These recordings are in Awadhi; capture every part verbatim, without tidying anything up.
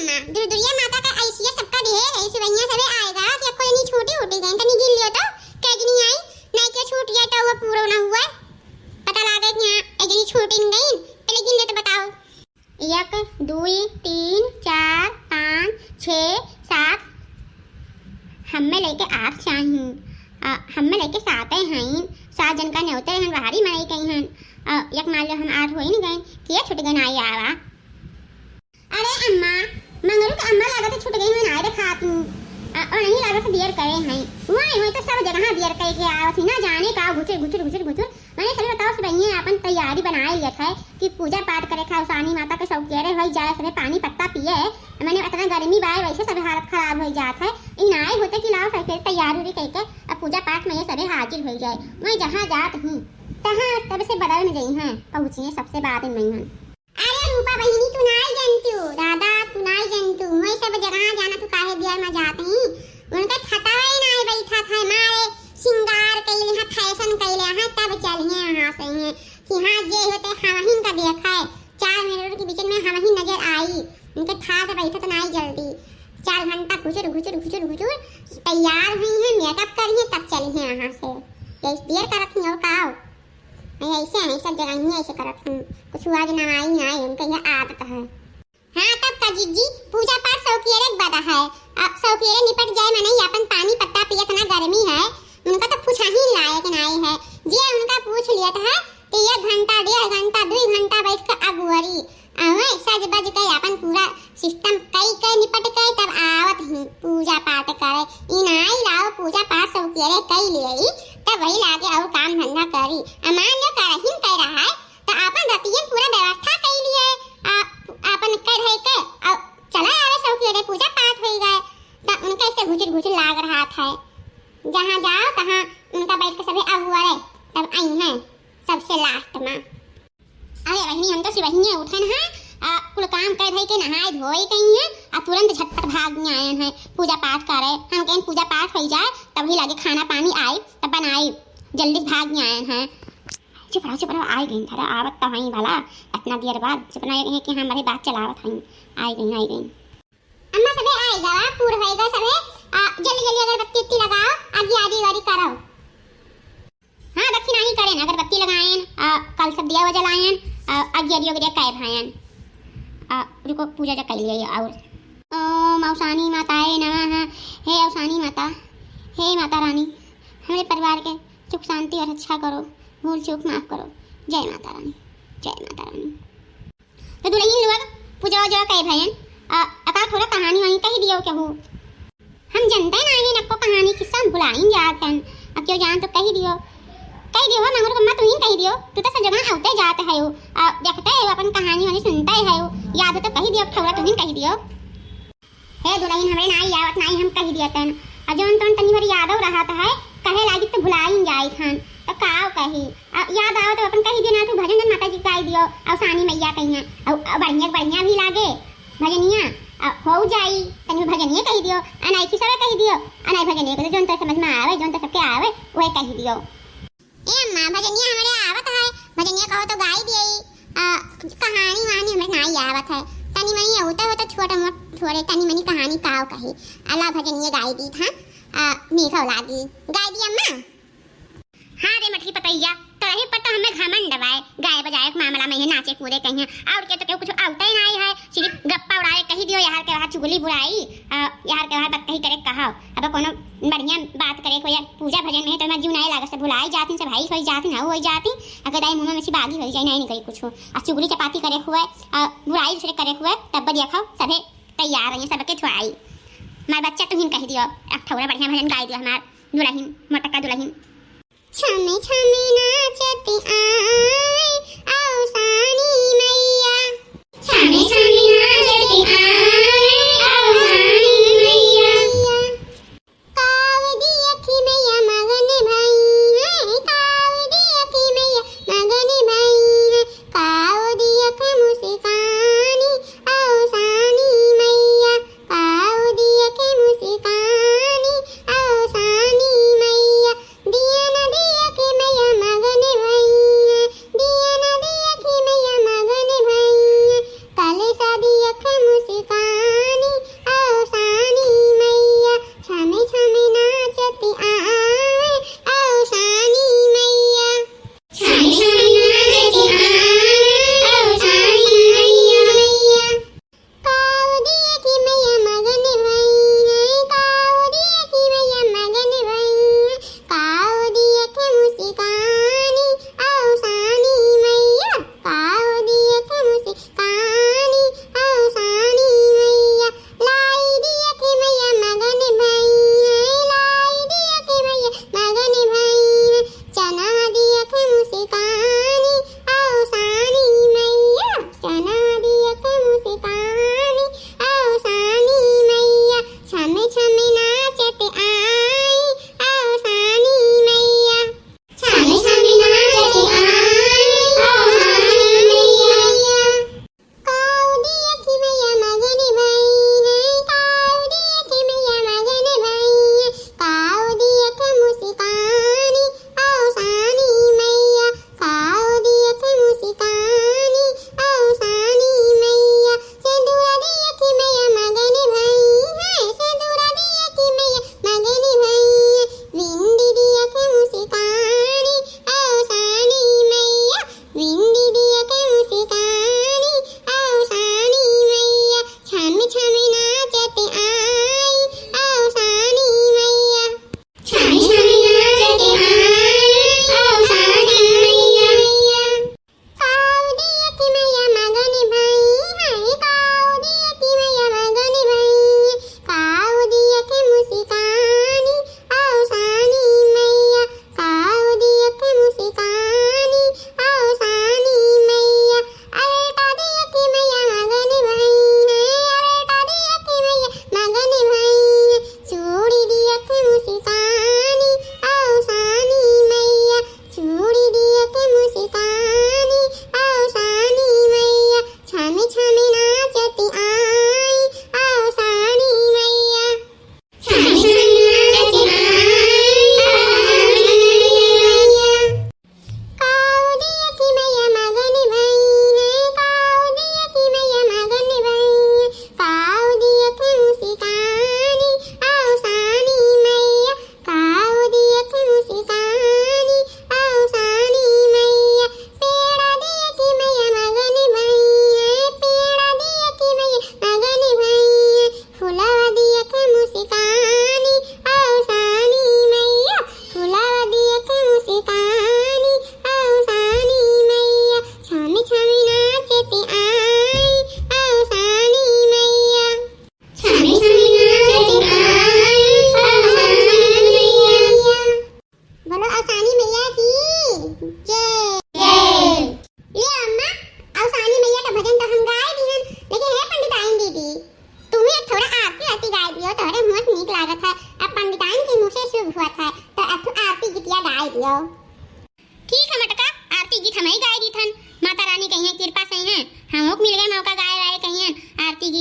अम्मा, दुर्दुरिया माता का ऐसिया सबका ढेर है, सिवहिया सबे आएगा कि अब कोई नहीं छूटी उठी गई, तनी गिन लियो तो, कै जनी आई, नहीं के छूट जाए तो वो पूरा ना हुआ। पता लागे कि हाँ, एक जनी छूट ही गई, पहले गिन ले तो बताओ। एक, दुई, तीन, चार, पाँच, छः, सात, हमें लेके आठ चाहिए। अ, हमें लेके साते हैं, सात जन का न्योते हैं, बाहरी मनाई गई हैं। अ, एक मान लो हम आठ हो ही नहीं गए, के छूट गए ना आवा। अरे अम्मा, मंगरू के अम्मा लागत है छूट गई हैं, ना आए रे खाती। अ, और नहीं लागत है देर करे हैं। वही, वही तो सब जगह देर करे के आवत ही, ना जाने का घुचुर, घुचुर, घुचुर, घुचुर। मने सभी बताओ, सब ये अपन तैयारी बनाए लियत है कि पूजा पाठ करे खाए, औसानी माता के सौकेरे होई जाए, सभी पानी पत्ता पिए। मने इतना गर्मी बाय, वैसे सभी हालत खराब हो जात है। ई नाई होते कि लाओ सौकेरे तैयार उरी कइके अब पूजा पाठ में ये सभी हाजिर हो जाए। वही जहाँ जात ही तहाँ तब से बदल में गई हैं, पहुँची हैं सबसे बाद में हैं। अरे रूपा बहिनी, तू नाई जनतू, दादा, तू नाई जनतू, वही सब जगह जाना, तू काहे देर में जात ही? उनका थकावे नाई बैठा था, मारे सिंगार कैले हैं, फैशन कैले हैं, तब चलिए यहाँ से हैं कि हाँ, जे होते हमहिन का देखा है, चार मिनट के बीच में हमहिन नजर आई। उनके ठाट बैठत नाई जल्दी, चार घंटा घुचुर, घुचुर, घुचुर, घुचुर तैयार हुई हैं, मेकअप करी हैं, तब चली हैं यहाँ से। यही देर करत ही और का? नहीं, ऐसे हैं, सब जगह ही ऐसे करत हूँ। कुछ आज नवाई ना आए, उनका यह आदत है। हाँ, तब का जीजी, पूजा पाठ सौकेरे के बदा है। अब सौकेरे निपट जाए, मनई अपन पानी पत्ता पियत ना, गर्मी है, उनका तो पूछा ही लायक नाई है। जे उनका पूछ लियत है, तो एक घंटा, डेढ़ घंटा, दुई घंटा बैठ के अगुअरी, अवे सज बज के अपन पूरा सिस्टम कई के निपट के तब आवत ही पूजा पाठ करे। ई नाई लाओ पूजा पाठ सौकेरे कई लिए, तब वही लागे और काम धंधा करी। अमान जो करहिन कह रहा है, तो अपन रतियन पूरा व्यवस्था कई लिए, आ, अपन कह रहे के, आ, चला आवे सौकेरे पूजा पाठ होई गए, तो उनका ऐसे घुचुर घुचुर लाग रहा था। जहाँ जाओ तहाँ उनका बैठ के सभी अगुअरे तब आई हैं सबसे लास्ट में। अरे बहिनी, हम तो सिवहिये उठन हैं, आ, कुल काम कर धई के नहाए धोए गई हैं, आ तुरंत झटपट भाग आयन हैं पूजा पाठ करे। हम कहें पूजा पाठ होई जाए, तब ही लागे खाना पानी आई, तब बनाई, जल्दी भाग आयन हैं। चुप रहो, चुप रहो, आई गई, धरा आवत तो हई भला, इतना देर बाद। चुप ना, ये कि हमारे बात चलावत हई, आई गई, आई गई। अम्मा, सबे आए गवा, पूर होएगा सबे। आ, जल्दी जल्दी अगरबत्ती उत्ती लगाओ, आगी आगी वारी करो। हाँ, दक्षिणा ही करेन, अगरबत्ती लगाएन, आ, कल सब दिया जलाएन, आ, आगी आगी वगैरह काए भाएन। आ, रुको, पूजा जा कर लिया ये और। ओम औसानी माताए नमः। हे औसानी माता, हे माता रानी, हमरे परिवार के सुख शांति और रक्षा करो, भूल चूक माफ करो। जय माता रानी, जय माता रानी। तो दुलहिन लोग पूजा उजा कहे भयन, आ, अका थोड़ा कहानी वहानी कही दियो केहू। हम जनते नाहीं नको कहानी किस्सा हम भुलाइन जात हन। अब केहू जान तो कही दियो, कही दियो हो मंगरू अम्मा, तुहीं कही दियो, तू तो सब जगह आउते जात है हो, आ, देखते है हो, अपन कहानी वहानी सुनते है हो, याद हो तो कही दियो, थोड़ा तुहीं कही दियो। हे दुलहिन, हमरे नाई आवत, नाई हम कहि दियतन। आ जौन तौन तनी भर यादव रहत है, कहे लागी तो भुलाइन जाइत हन, तो काव कही? आ याद आवत तो अपन कहि दियो ना, तू भजन जन माता जी गाई दियो, औसानी मैया कहिया, औ, औ बढ़िया बढ़िया भी लागे भजनिया, आ हो जाई, तनी भजनिया कहि दियो, अनाई की सबे कहि दियो, अनाई भजनिया को तो जौन तो समझ में आवे, जौन तो सबके आवे, वह कहि दियो। ए अम्मा, भजनिया हमरे आवत है, भजनिया कहो तो गाई दियई। आ, कहानी वहानी हमरे नाई आवत है, तनी मनी होता होता छोटा मोट थोड़े तनी मनी कहानी काव कही, अला भजनिया गाई दीत, हाँ, आ, मीठो लागी, गाई दी अम्मा। हाँ रे मटकी पतैया, करही पर तो हमें घमंड बाय, गाए बजाए के मामला में है, नाचे कूदे कहीं, और के तो केहू कुछ आवते ही नाई है, सिर्फ गप्पा उड़ावे कहि दियो, यार के वहाँ चुगली बुराई, आ, यार के वहाँ बतकही करे कहो। अब कोनो बढ़िया बात करे को या पूजा भजन में है तो मैं जीव नाई लागत से भुलाई जाती, सब हाई होई जाती, ना होई जाती, अगर दाई मुँह में से बागी होई जाए, नहीं निकली कुछ। आ चुगली चपाती करे हुए, आ बुराई दूसरे करे हुए, तब देखो सभे तैयार रहिए, सबके छोड़ाई। हमार बच्चा तुहिन कहि दियो, अब थोड़ा बढ़िया भजन गाई दियो हमार दुलहिन, मोटका दुलहिन। छमे छमे नाचत आए औसानी मैया। छमे छमे नाचत आए औसानी मैया। काव दिया कि मैया मगन भई है, काव दिया कि मैया मगन भई है, काव दिया के मुस्कानी औसानी मैया, काव दिया के मुस्कानी औसानी मैया। दिया ना दिया कि मैया मगन भई है, दिया ना दिया कि मैया मगन भई है। कलसा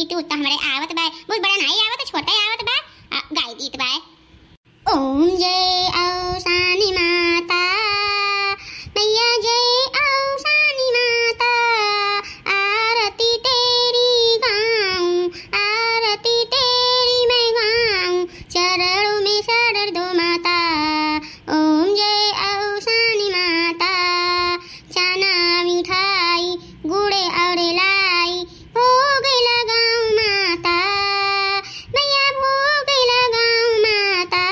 तू तो हमरे आवत बाय, बहुत बड़ा नाई आवत, छोटा आवत बा, आ, गाय दीत बाय। ओम जय अवसानी माता, मैया जय अवसानी माता, आरती तेरी गाऊं, आरती तेरी मैं गाऊं, चरणों में सर दो माता। ओम जय अवसानी माता, चना मिठाई, गुड़ और लाई, भोग लगाऊं माता, मैया भोग लगाऊं माता,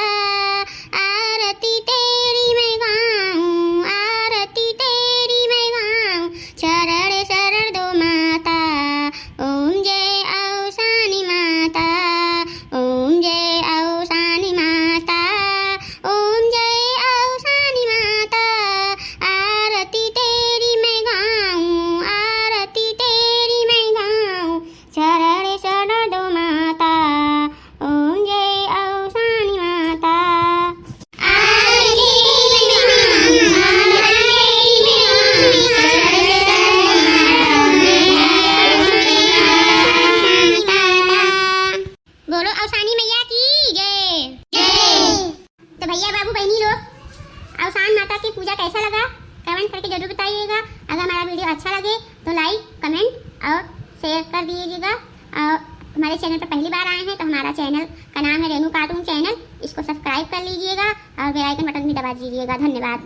आरती तेरी मैं गाऊं, आरती तेरी मैं गाऊं, चरण शरण दो माता। ओम जय अवसानी माता, ओम जय अवसानी माता, ओम जय अवसानी माता, आरती तेरी मैं गाऊं, आरती तेरी मैं गाऊं, चरण शरण दो माता। ओम जय अवसानी माता। आरती तेरी मैं गाऊं, आरती तेरी मैं गाऊं, चरण शरण दो माता। बोलो अवसानी मैया की जय। जय। तो भैया, बाबू, बहनी लोग, अवसान माता की पूजा कैसा लगा, कमेंट करके जरूर बताइएगा। अगर हमारा वीडियो अच्छा लगे तो लाइक, कमेंट और शेयर कर दीजिएगा। और हमारे चैनल पर पहली बार आए हैं तो हमारा चैनल का नाम है रेनू कार्टून चैनल, इसको सब्सक्राइब कर लीजिएगा और बेल आइकन बटन भी दबा दीजिएगा। धन्यवाद।